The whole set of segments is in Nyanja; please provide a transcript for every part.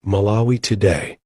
Malawi Today.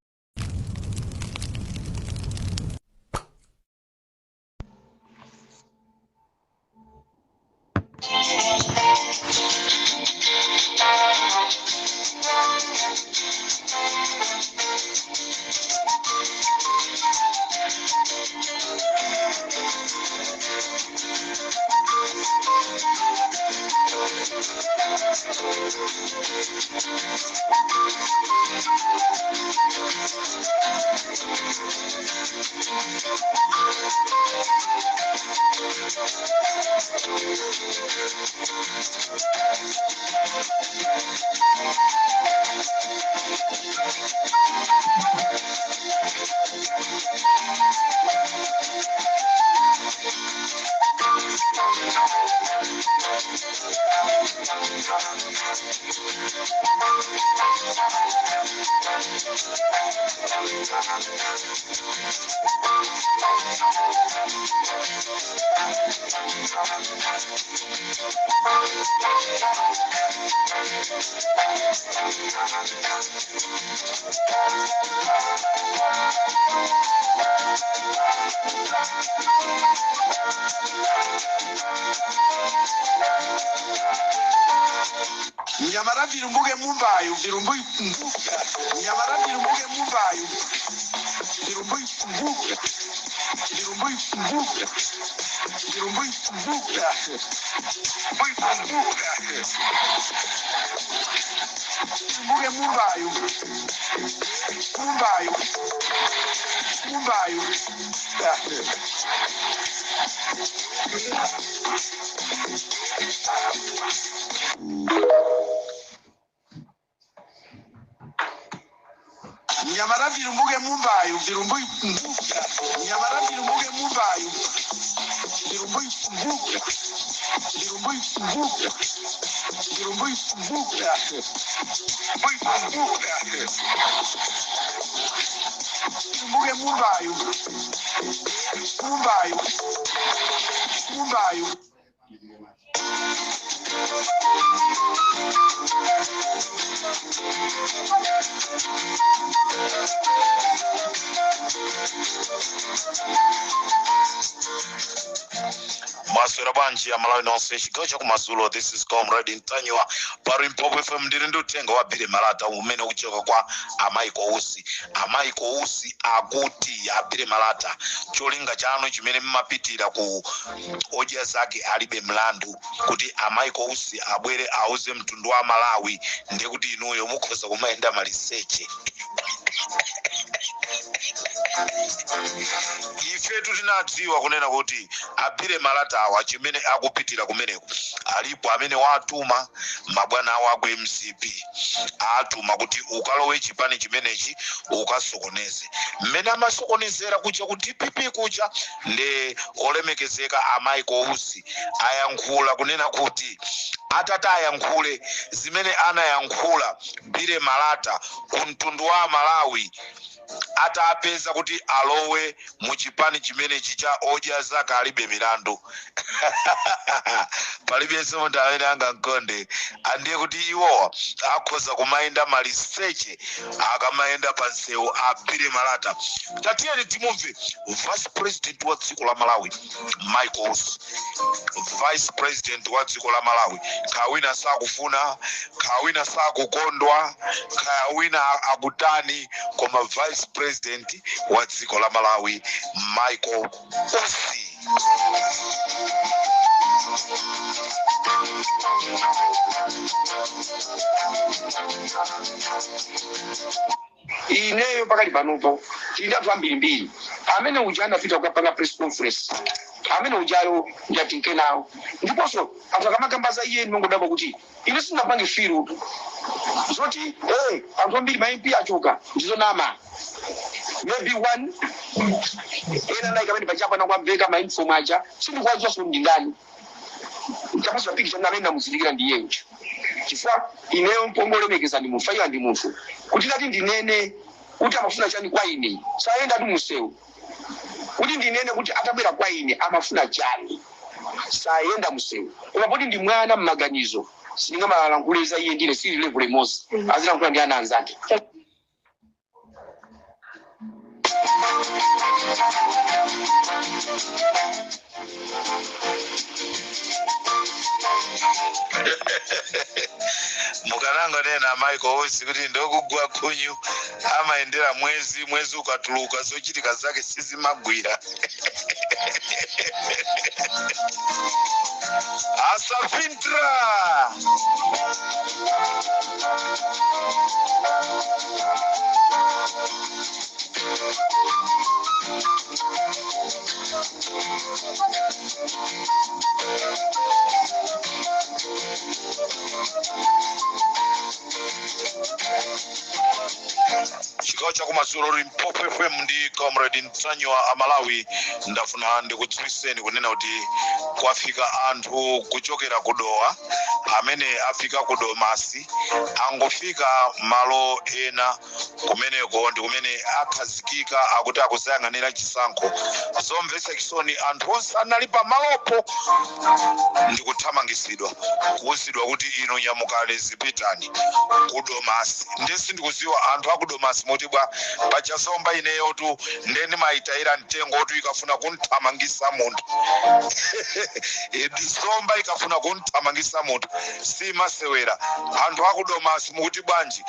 Mnyamata Virumbuke Mumbayu, Virumbuke Mbuka. Mnyamata Virumbuke Mumbayu, Virumbuke Mbuka. Virumbuke Mbuka. Virumbuke Mbuka. Mbuke Mbuka. Virumbuke Mumbayu. Mumbayu. Mumbayu. Mnyamata Virumbuke Mumbayu, Virumbuke Mbuka. Mnyamata Virumbuke Mumbayu, Virumbuke Mbuka. Virumbuke Mbuka. Virumbuke Mbuka. Mbuke Mbuka. Virumbuke Mumbayu. Mumbayu. Mumbayu. Maswera bwanji Amalawi nonse, chigawo chakumadzulo? This is Comrade Ntanyiwa pa Limpopo FM. Ndili ndi uthenga wa Billy Malata umene ukuchoka kwa a Michael Usi. A Michael Usi akuti, a Billy Malata, cholinga chanu chimene mmapitira ku Odya Zake Alibe Mlandu kuti a Michael Usi abwere auze mtundu wa Malawi, ndiye kuti inuyo mukhoza kumayenda maliseche. Ifetu tinadziwa kunena kuti a Billy Malatawa chimene akupitira kumeneko, alipo amene watuma, mabwana awo aku MCP atuma kuti ukalowe chipani chimenechi ukasokoneze mmene amasokonezera kuja ku DPP kuja. Ndi olemekezeka a Michael Usi ayankhula kunena kuti atati ayankhule zimene anayankhula Billy Malata ku mtundu wa Malawi, atapeza kuti alowe mu chipani chimenechi cha Odya Zake Alibe Milandu, palibenso munthu amene angamkonde. Andiye kuti iwowa akhoza kumayenda maliseche akamayenda pa msewu a Billy Malata. Tatiyeni timumve vice president wa dziko la Malawi, Michael Usi, vice president wa dziko la Malawi. Kaya wina sakufuna, kaya wina sakukondwa, kaya wina akutani, koma vice president wa dziko la Malawi, Michael Usi. Ineyo pakali panopo tili ndi anthu ambirimbiri amene uja anapita kukapanga press conference, amene ujayo ndiatinke nawo. Ndiponso anthu akamakamba za iye, ndinongodabwa kuti ine sindinapange feel zoti anthu ambiri ma MP achoka, ndizonama. Maybe one ena nayi kamene pachapa nakwamveka ma uniform aja, sindikuwadziwanso ndi ndani. Tapasa pikicha amene ndamuzindikira ndi iyeyo, chifukwa ineyo mpongolemekeza ndi munthu, fayiwa ndi munthu, kuti tati ndinene kuti amafuna chani kwa ine, sayenda tu musewu. Kuti ndinene kuti atabwera kwa ine amafuna chani, sayenda musewu. Koma poti ndi mwana mmaganizo, sindingamalankhule za iye, ndine sili level imodzi, azilankhula ndi ana anzake. Mukanangonena Michael Usi kuti ndokugwa khunyu amayendera mwezi, mwezi ukatuluka zochitika zake sizimagwira. Asafintra Chigawo chakumadzulo, Limpopo FM ndi Comrade Mtanyiwa. Amalawi, ndafuna ndikudziwiseni kunena kuti kwafika anthu kuchokera kudowa amene afika ku Domasi, angofika malo ena kumeneko ndi kumene akhazikika, akuti akuzayang'anira chisankho. Zomvetsa chisoni, anthu onse anali pamalopo ndikuthamangisidwa, kuwuzidwa kuti inu nyamukani, zipitani ku Domasi. Ndesi ndikuziwa anthu aku Domasi muti bwa pachazomba ineyotu nde ndimayitayira mtengo kuti ikafuna kunthamangisa munthu, Zomba ikafuna kunthamangisa munthu simasewera. Anthu aku Domasi mukuti bwanji?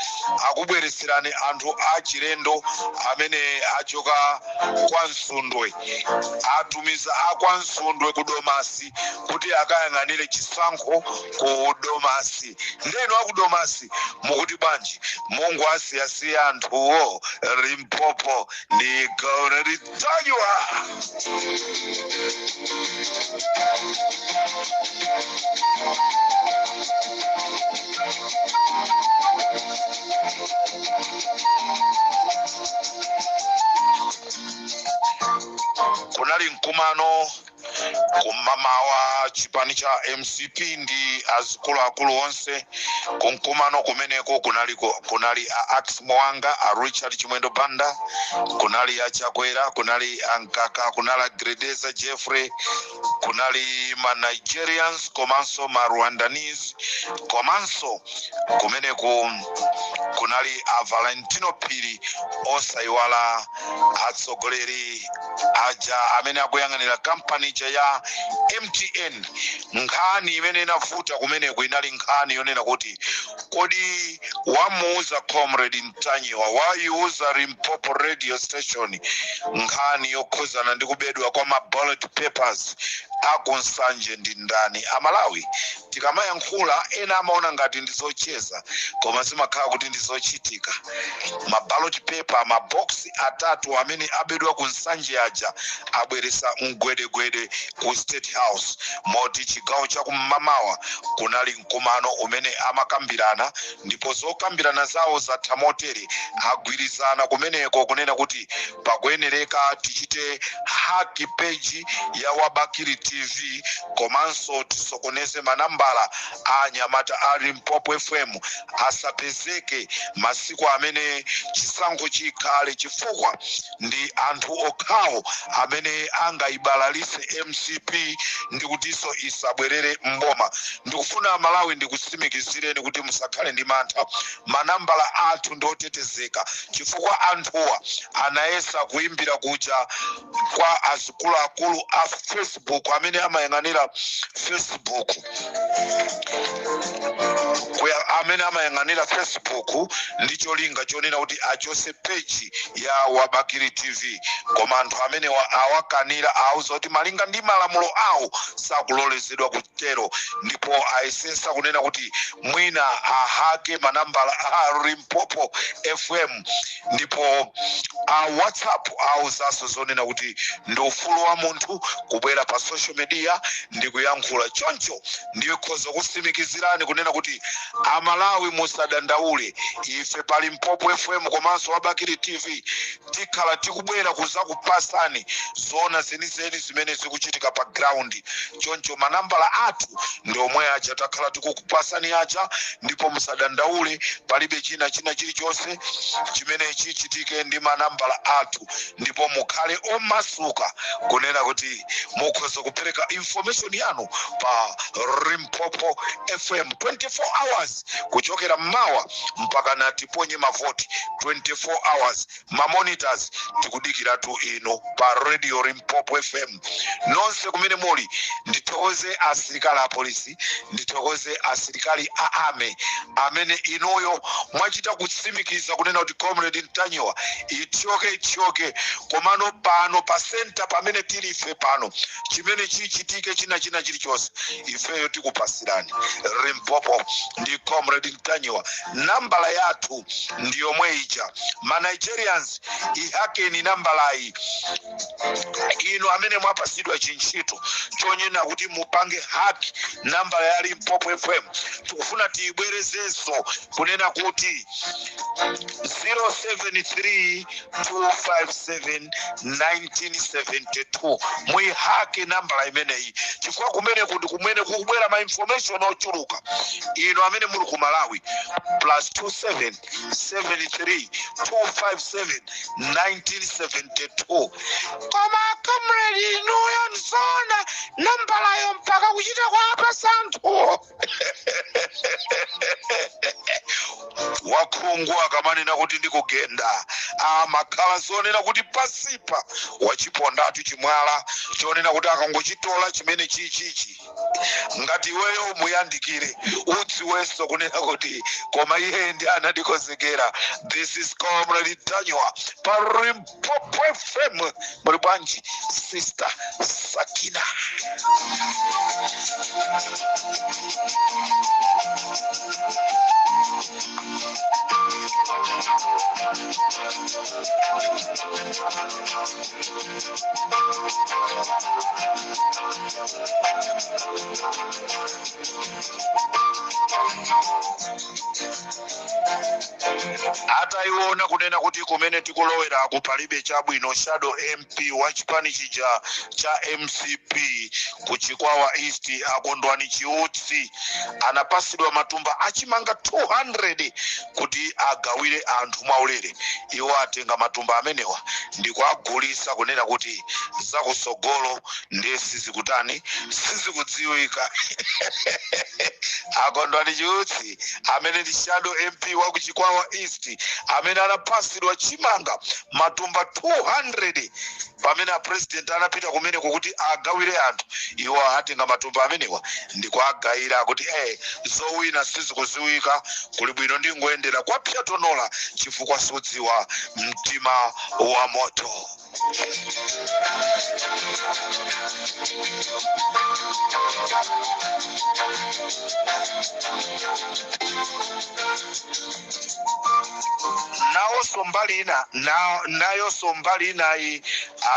Akubwereserani anthu achilendo amene achoka kwa Msundwe, atumiza akwa Msundwe ku Domasi kuti akayang'anire chisankho ku Domasi. Ndenu aku Domasi mukuti bwanji? Mungu asiyasiya anthuwo. Limpopo ndi Comrade Mtanyiwa. Kunali mkumano kumamawa, chipani cha MCP ndi azikuluakulu onse kumkumano kumeneko. Kunali a Ax Mwanga, a Richard Chimwendo Banda, kunali a Chakwera, kunali a Mkaka, kunali a Gredeza Jeffrey, kunali ma Nigerians komanso ma Rwandanese, komanso kumeneko kunali a Valentino Phiri, osayiwala atsogoleri aja amene akuyang'anira kampani ija ya MTN. Nkhani imene inavuta kumeneko inali nkhani yonena kuti kodi wamuuza Comrade Mtanyiwa, wayiuza Limpopo Radio Station nkhani yokhuzana ndi kubedwa kwa ma ballot papers akuNsanje ndi ndani? Amalawi, tikamayankhula ena amaona ngati ndi zocheza, koma zimakhala kuti ndi zochitika. Ma ballot paper, mabox atatu amene abedwa ku Nsanje aja abweresa mgwedegwede ku State House, moti chigawo chakum'mamawa kunali mkumano umene amakambirana, ndipo zokambirana zawo zatha motere: agwirizana kumeneko kunena kuti pakuyenereka tichite hack page ya Wabakiri TV, komanso tisokoneze manambala a anyamata a Limpopo FM asapezeke masiku amene chisankho chikhale, chifukwa ndi anthu okhawo amene angayibalalise MCP ndi kutinso isabwerere mboma. Ndikufuna Malawi ndikutsimikizireni kuti musakhale ndi mantha, manambala athu ndi otetezeka, chifukwa anthuwa anayesa kuimbira kuja kwa azikuluakulu a Facebook amene amayang'anira Facebook, amene amayang'anira Facebook, ndi cholinga chonena kuti achose page ya Wabakiri TV, koma anthu amene awakanira, auza kuti malinga ndi malamulo awo sakulolezedwa kutero. Ndipo ayesensa kunena kuti mwina ahake manambala a Limpopo FM, ndipo a WhatsApp auzanso zonena kuti ndi ufulu wa munthu kubwera pa social media ndi kuyankhula. Choncho ndikhoza kutsimikizirani kunena kuti Amalawi musadandaule, ife pa Limpopo FM komanso Wabakiri TV tikhala tikubwera kuzakupasani zoona zenizeni zimene zikuchitika pa ground. Choncho manambala athu ndi omwe aja takhala tikukupasani aja, ndipo Ndipo musadandaule, palibe china chilichonse chimene chichitike ndi manambala athu. Ndipo mukhale omasuka kunena kuti mukhoza kupereka information yanu pa Limpopo FM 24 hours, kuchokera mmawa mpaka na tiponye mavoti, 24 hours. Mamonitors, tikudikiratu inu pa Radio Limpopo FM nonse kumene muli. Ndithokoze asilikali a polisi, ndithokoze asilikali a army amene inuyo mwachita kutsimikiza kunena kuti Comrade Ntanyiwa ithyoke ithyoke. Komano pano pa center pamene tili ife pano, chimene chichitike china chilichonse, ifeyo tikupasirani. Limpopo ndi Comrade Ntanyiwa. Nambala yathu ndi yomwe ija. Ma Nigerians, ihackeni nambalayi. Inu amene mwapasidwa chintchito chonena kuti mupange hack nambala ya Limpopo FM, tikufuna tiyibwerezenso kunena kuti 073 257 1972. Muihacke nambala imeneyi, chifukwa kumene kuti kumene kukubwera ma information ochuluka. Inu amene muli ku Malawi, +27 73 257 1972. Koma comrade, inuyo nzona nambalayo mpaka kuchita kwa santhu wakhungu akamanena kuti ndikugenda, amakhala zonena kuti pasipa wachipondatu chimwala chonena kuti akangochitola chimene chichichi, ngati iweyo muyandikire udziwenso kunena kuti koma iye ndi anandikonzekera. This is Comrade Ntanyiwa pa Limpopo FM. Muli bwanji, Sister Sakina? Atayiona kunena kuti kumene tikuloweraku palibe chabwino, shadow MP wa chipani chija cha MCP ku Chikwawa East, Akondwani Chiutsi, anapasidwa matumba achimanga 200 kuti agawire anthu mwaulere. Iwo atenga matumba amenewa ndikuagulisa, kunena kuti zakusogolo ndiye sizikutani, sizikudziwika. Akondwani Chiutsi, amene ndi shadow MP wa ku Chikwawa East, amene anapasidwa chimanga matumba 200 pamene a president anapita kumeneko kuti agawire anthu, iwo atenga matumba amenewa ndikuagayira kuti zowina sizikuziwika, kuli bwino ndingoyendera kwapyatonola, chifukwa sudziwa mtima wa moto. Nawonso mbali ina nayonso mbali inayi,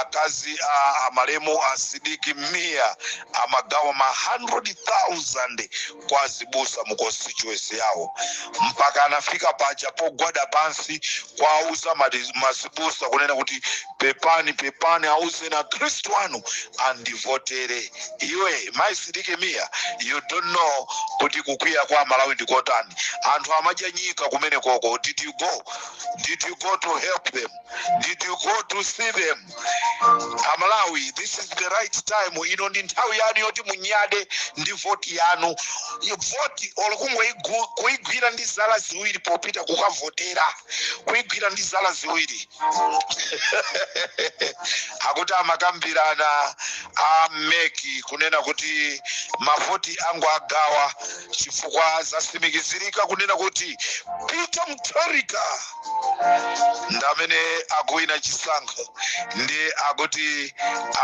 akazi a amalemu a Sidiki Mia amagawa ma 100,000 kwa azibusa mu constituency yawo, mpaka anafika paja pogwada pansi kwauza mazibusa kunena kuti pepani, pepani, auze na Khristu anu andivotere. Iwe mai Sidiki Mia, you don't know kuti kukwiya kwa Malawi ndikotani. Anthu amadya nyika kumene koko. Did you go? Did you go to help them? Did you go to see them? Amalawi, this is the right time. Ino ndi nthawi yanu yoti munyade ndi voti yanu. Voti olo kuigwira ndi zala ziwiri popita kukavotera, kuigwira ndi zala ziwiri. Akuti amakambirana a MEC kunena kuti mavoti angu agawa, chifukwa zasimikizirika kunena kuti Peter Mutharika ndamene akuwina chisankho. Ndi akuti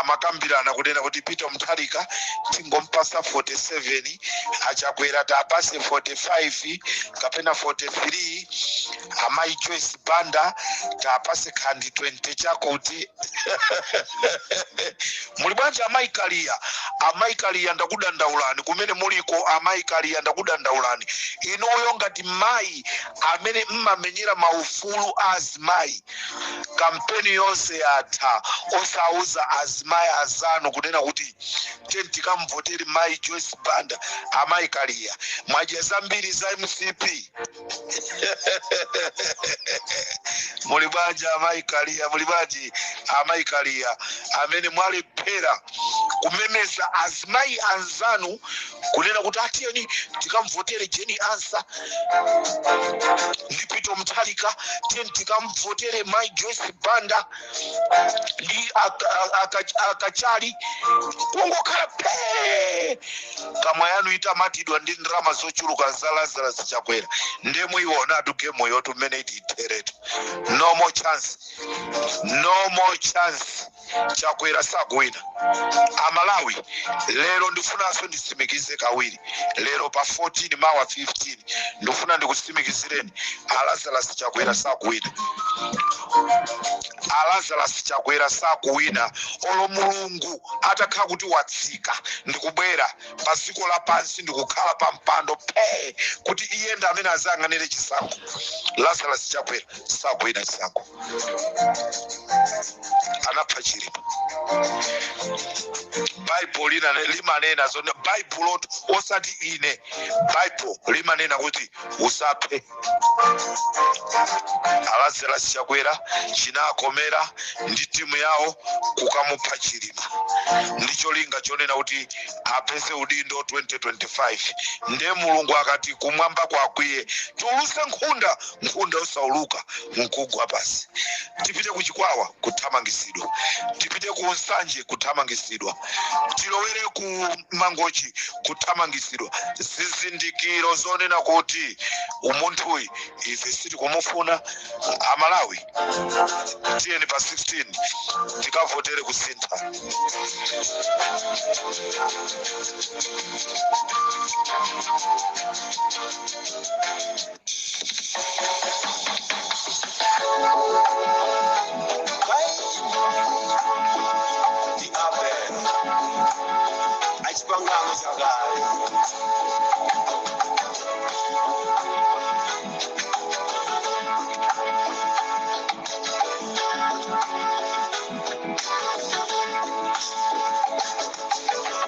amakambirana kunena kuti Peter Mutharika tingompasa 47, Achakwera tapase 45 kapena 43, amayi Joyce Banda tapase khandi 20 chakuti. Muli bwanji amayi Kaliya? Amayi Kaliya, ndakudandaulani kumene muliko. Amayi Kaliya, ndakudandaulani inuyo ngati mayi amene mmamenyera maufulu a azimayi. Kampeni yonse yatha osauza azimayi azanu kunena kuti tiyeni tikamvotere mayi Joyce Banda. Amayi Kaliya, mwadya zambiri za MCP. Muli bwanji amayi Kaliya? Muli bwanji amayi Kaliya amene mwalephera kumemeza azimayi anzanu kunena kuti atiyeni tikamvotere Jane Ansah ndi Peter Mutharika, tiyeni tikamvotere mayi Joyce Banda ndi akachali? Kungokhala phee, kamwa yanu itamatidwa ndi ndalama zochuluka za Lazarus Chakwera, ndiye muiona game yotu mmene ititheretu. No more chance, no more chance. Chakwera sakuwina. Amalawi, lero ndifunanso nditsimikize kawiri. Lero pa 14, mawa 15, ndifuna ndikutsimikizireni, Alazarus Chakwera sakuwina. Alazarus Chakwera sakuwina. Olo Mulungu atakhala kuti watsika ndikubwera pa dziko lapansi ndikukhala pa mpando phe kuti iye ndi amene azayang'anire chisankho, Lazarus Chakwera sakuwina chisankho. Anapha Chilima. Baibulo limanena zone, Baibulo osati ine, Baibulo limanena kuti usaphe. Alazarus Chakwera chinakomera ndi timu yawo kukamupha Chilima ndi cholinga chonena kuti apeze udindo 2025. Ndiye Mulungu akati kumwamba kwakwiye, tiuluse nkhunda, nkhunda usauluka nkugwa pasi. Tipite kuchikwawa, kuthamangisidwa. Tipite ku Nsanje, kuthamangisidwa. Tilowere ku Mangochi, kuthamangisidwa. Zizindikiro zonena kuti umunthuyi ife sitikumufuna. Amalawi, tiyeni pa 16 tikavotere kusintha. Ndi Abel achipangano chakale.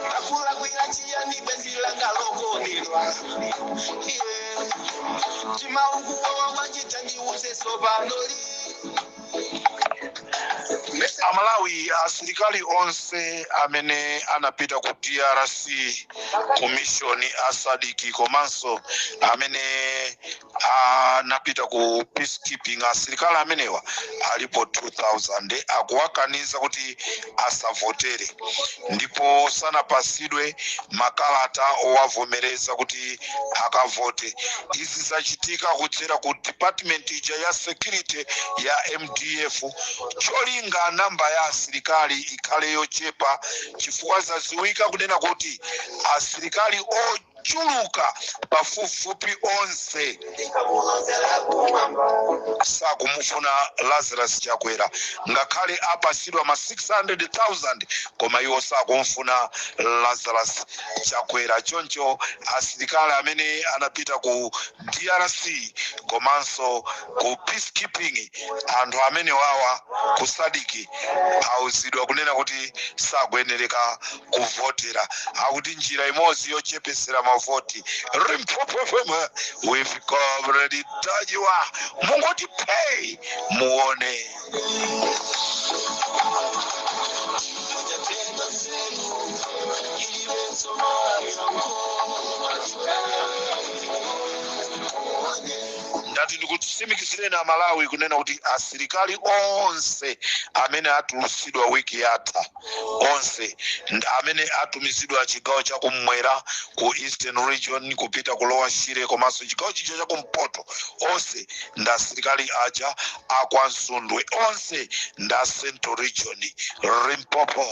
Ndakulakwira chiyani bwenzi langa lokondedwa? Yeah. Chimaukuwawa mwachita ndiuze sopanoli. Amalawi, asilikali onse amene anapita ku DRC ku mission a SADC komanso amene anapita ku peacekeeping, asilikali amenewa alipo 2000, akuwakaniza kuti asavotere ndipo sanapasidwe makalata owavomereza kuti akavote. Izi zachitika kudzera ku department ija ya security ya MDF, cholinga namba ya asilikali ikhale yochepa, chifukwa zaziwika kunena kuti asilikali ochuluka pafupifupi onse sakumufuna Lazarus Chakwera. Ngakhale apasidwa ma 600,000, koma iwo sakumfuna Lazarus Chakwera. Choncho asilikali amene anapita ku DRC komanso ku peacekeeping, anthu amene wawa ku SADC, auzidwa kunena kuti sakuyenereka kuvotera. Akuti njira imodzi yochepesera mavoti. Limpopo FM with Comrade Ntanyiwa. Mungoti pay muone. Ndati ndikutsimikizireni Amalawi kunena kuti asilikali onse amene atulusidwa wiki yatha, onse amene atumizidwa chigawo chakummwera, ku Eastern Region, kupita ku Lower Shire komanso chigawo chija chakumpoto, onse ndi asilikali aja akwansundwe, onse ndi a Central Region. Limpopo.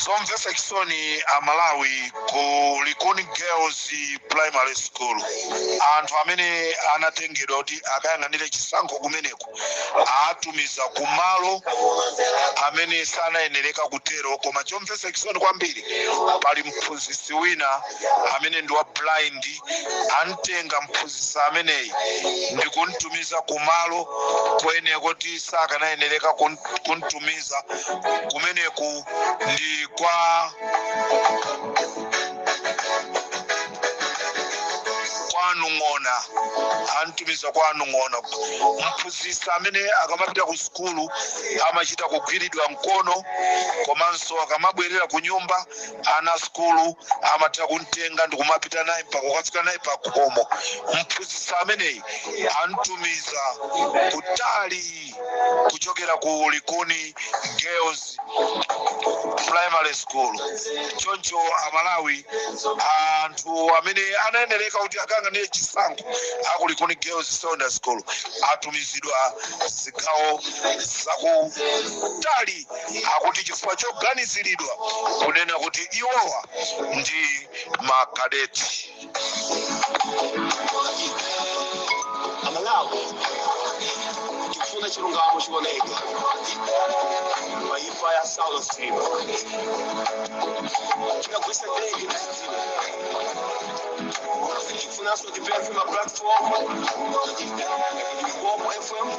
Zomvetsa chisoni Amalawi, ku Likuni Girls Primary School anthu amene anatengedwa kuti akayang'anire chisankho kumeneko atumiza kumalo amene sanayenereka kutero. Koma chomvetsa chisoni kwambiri, pali mphunzitsi wina amene ndi wa blind. Amtenga mphunzitsi ameneyi ndi kumtumiza kumalo kwene kuti sakanayenereka kumtumiza kumeneku. Ndi kwa Nung'ona, antumiza kwa Nung'ona. Mphunzitsi amene akamapita ku sukulu amachita kugwiridwa mkono, komanso akamabwerera ku nyumba ana sukulu amatha kumtenga ndi kumapita naye mpaka kukafika naye pa khomo. Mphunzitsi ameneyi antumiza kutali kuchokera ku Likuni Girls Primary School. Choncho Amalawi, anthu amene anayenereka kuti akayang'anire chisankho aku Likuni Girls Secondary School atumizidwa zigawo zakutali, akuti chifukwa choganiziridwa kunena kuti iwowa ndi makadeti. Amalawi, tikufuna chilungamo chioneke pa imfa ya Saulos Chilima. Tinagwisa ndege tizidziwe. Tikufunanso tipemphe ma platform, Limpopo FM.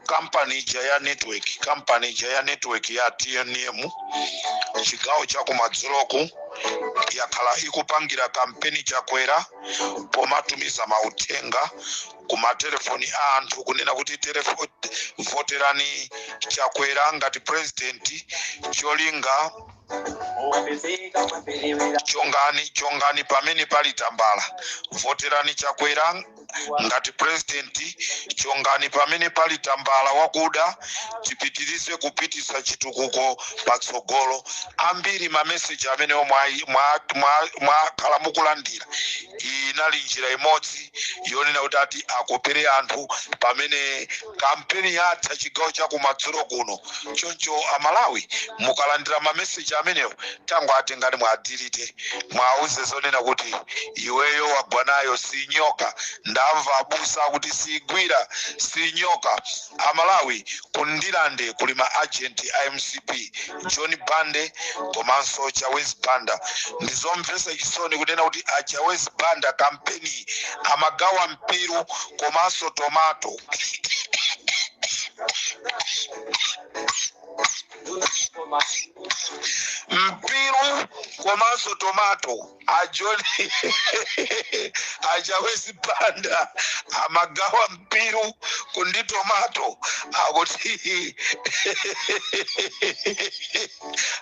Kampani ija ya network, kampani ija ya network ya TNM chigawo cha kumadzuloku yakhala ikupangira kampeni Chakwera pomatumiza mauthenga ku matelefoni a anthu kunena kuti voterani Chakwera ngati president, cholinga chongani chongani pamene pali tambala. Voterani Chakwera ngati president, chongani pamene pali tambala wakuda, tipitirize kupitisa chitukuko patsogolo. Ambiri mameseji amene mwakhala mukulandira inali njira imodzi yonena kuti ati akopere anthu pamene kampeni yatha chigawo cha kumadzulo kuno. Choncho Amalawi, mukalandira mameseji amenewo, tango atengani mwadirite, mwauze zonena kuti iweyo wagwa nayo, si nyoka. Ndamva abusa kuti sigwira, si nyoka. Amalawi, kundilande kuli ma agent a MCP, John Bande komanso Chawezi Banda. Ndizomvetsa chisoni kunena kuti a Chawezi Banda kampeni amagawa mpiru komanso tomato, mpiru komanso tomato. A John, a Chawezi Banda amagawa mpiru kundi tomato,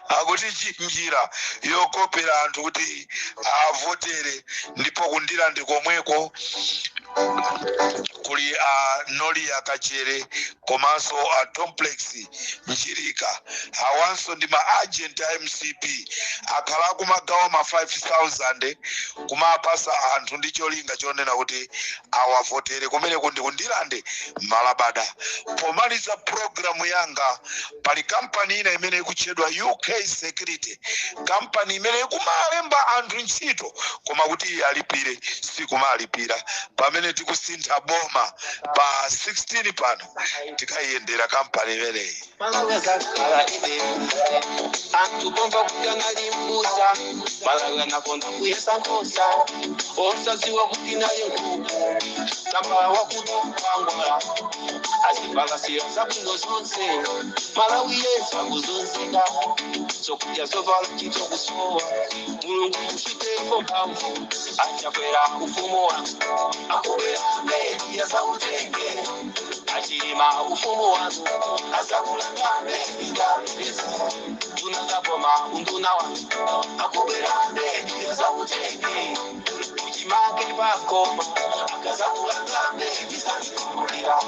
akuti chinjira yokopera anthu kuti avotere. Ndipo kundilande komweko kuli a Nolia Kachere komanso a Complex Mchirika. Awanso ndi ma agent a MCP, akhala akumagawa ma 5000 kumapasa anthu ndi cholinga chonena kuti awavotere. Kumene kundi kundilande malabada. Pomaliza programu yanga, pali kampani ina imene ikutchedwa UK Security, kampani imene ikumalemba anthu ntchito koma kuti iye alipire sikumalipira. Pamene tikusintha boma pa 16 pano, tikayiyendera kampani imeneyi. Mazakhala ibe anthu bomva kuti analimbusa Malawi anakonda kuyesa nkhosa osadziwa kuti nali nkhuku. Tambala wakuda kwangwala azipakasira zabwino zonse. Malawi yense akuzunzika, zokudya, zovala, ntchito kusowa. Mulungu muchitepo mphamvu. Achakwera ufumu wanu akubwera media zautenge. Achilima ufumu wanu azakulanga media. Nduna zaboma unduna wanu akubwera media zautenge. Uchimake pakoma akazakulanga media zakulira.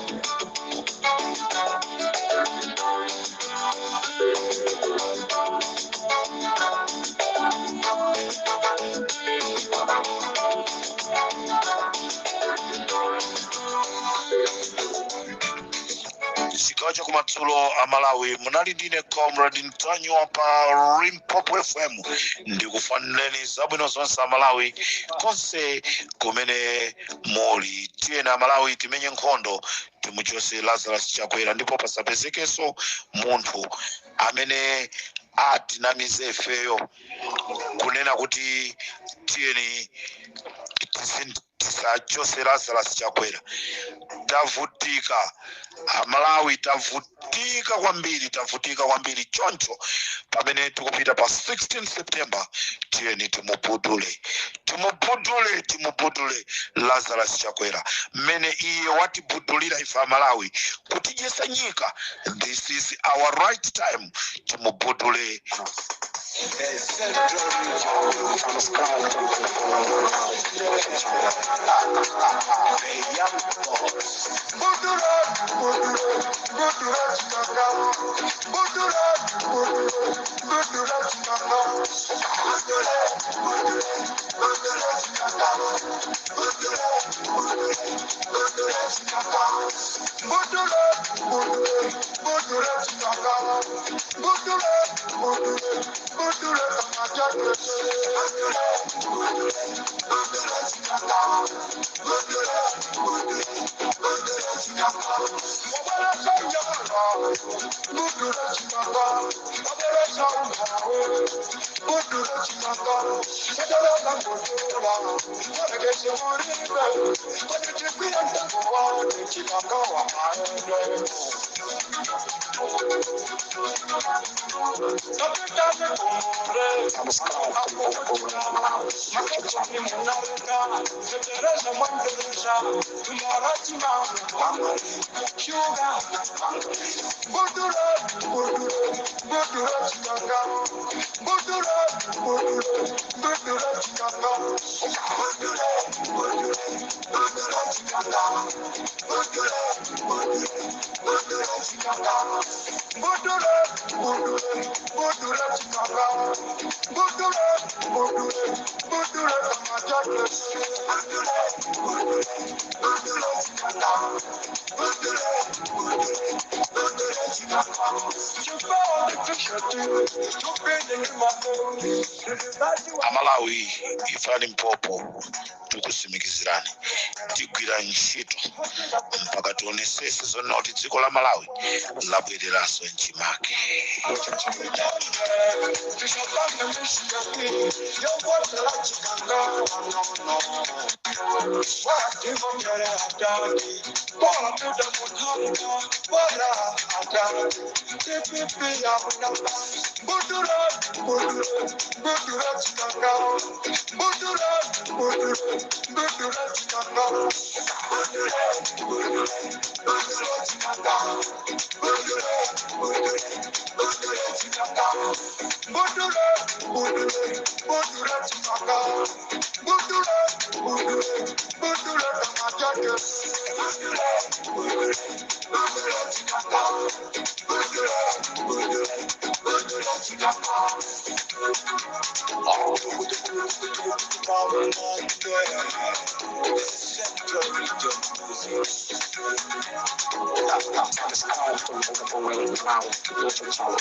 Chigawo chakumadzulo a Malawi, munali ndine Comrade Mtanyiwa pa Limpopo FM. Ndikufunireni zabwino zonse Amalawi konse kumene muli. Tiyeni Amalawi, timenye nkhondo, timuchose Lazarus Chakwera, ndipo pasapezekenso munthu amene atinamize ifeyo kunena kuti tiyeni tisachose Lazarus Chakwera. Tavutika Amalawi, tavutika kwambiri, tavutika kwambiri. Choncho pamene tikupita pa 16 September, tiyeni timubudule, timubudule, timubudule Lazarus Chakwera mmene iye watibudulira ife Amalawi kutidyesa nyika. This is our right time, timubudule. Subscribe to YouTube channel. Budura, budura, budura chikanga. Budura, budura, budura chikanga. Budura, budura, budura chikanga. Budura, budura, budura chikanga. Budura, budura, budura chikanga. Budura, budura, budura kamajakwe. Budura, budura, budura chikanga. Budura, budura, budura chikanga. Obere sanyara, budura chikanga. Obere sanyara, budura chikanga. Sedara nangozora, waregese muribe. Wanichikuya ndangowa, chikanga wa maende. Tapita kumure, Subscribe to Limpopo Malawi YouTube channel. Budura, budura, budura chikanga. Budura, budura, budura chikanga. Budura, budura, budura chikanga. Budura, budura, budura chikanga. Budura, budura, budura chikanga. Budura, budura, budura kamajakwe. Budura, budura, budura chikanga. Budura, budura, budura chikanga. Amalawi, ife a Limpopo tikusimikizirani, tigwira ntchito mpaka tionesese zonena kuti dziko la Malawi labwereranso mchimake. YouTube channel. Budura, budura, budura chikanga. Budura, budura, budura chikanga. Budura, budura, budura chikanga. Budura, budura, budura chikanga. Budura, budura, budura chikanga. Budura, budura, budura kamajakwe. Budura, budura, budura chikanga. Budura, budura, budura chikanga. Subscribe to Limpopo Malawi YouTube channel.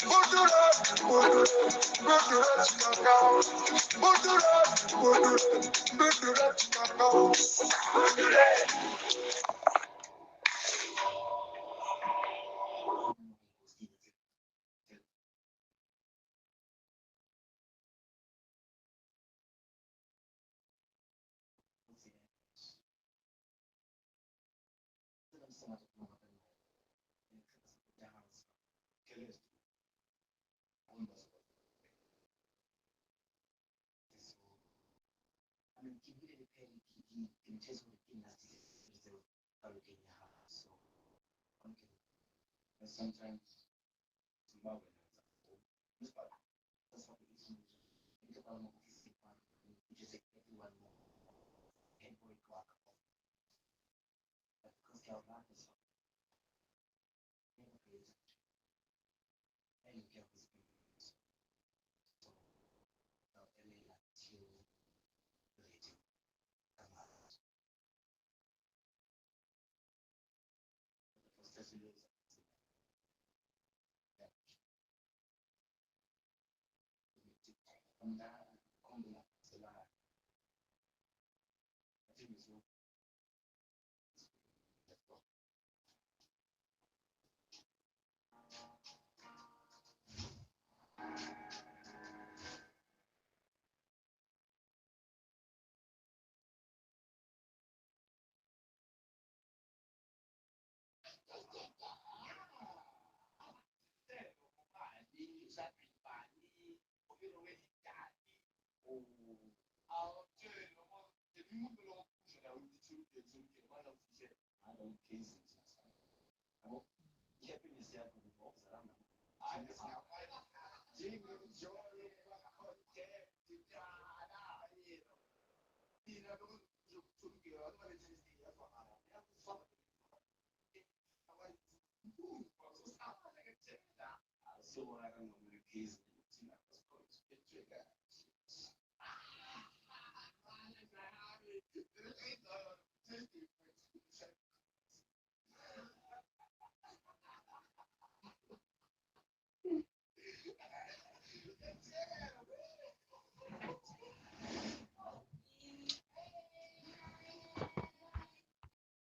Budura, budura, budura chikanga. Budura, budura, budura chikanga. Budura. I mean, ke bile le pele ke ntho e gore ke nna tseo ka lokeng ya gago. So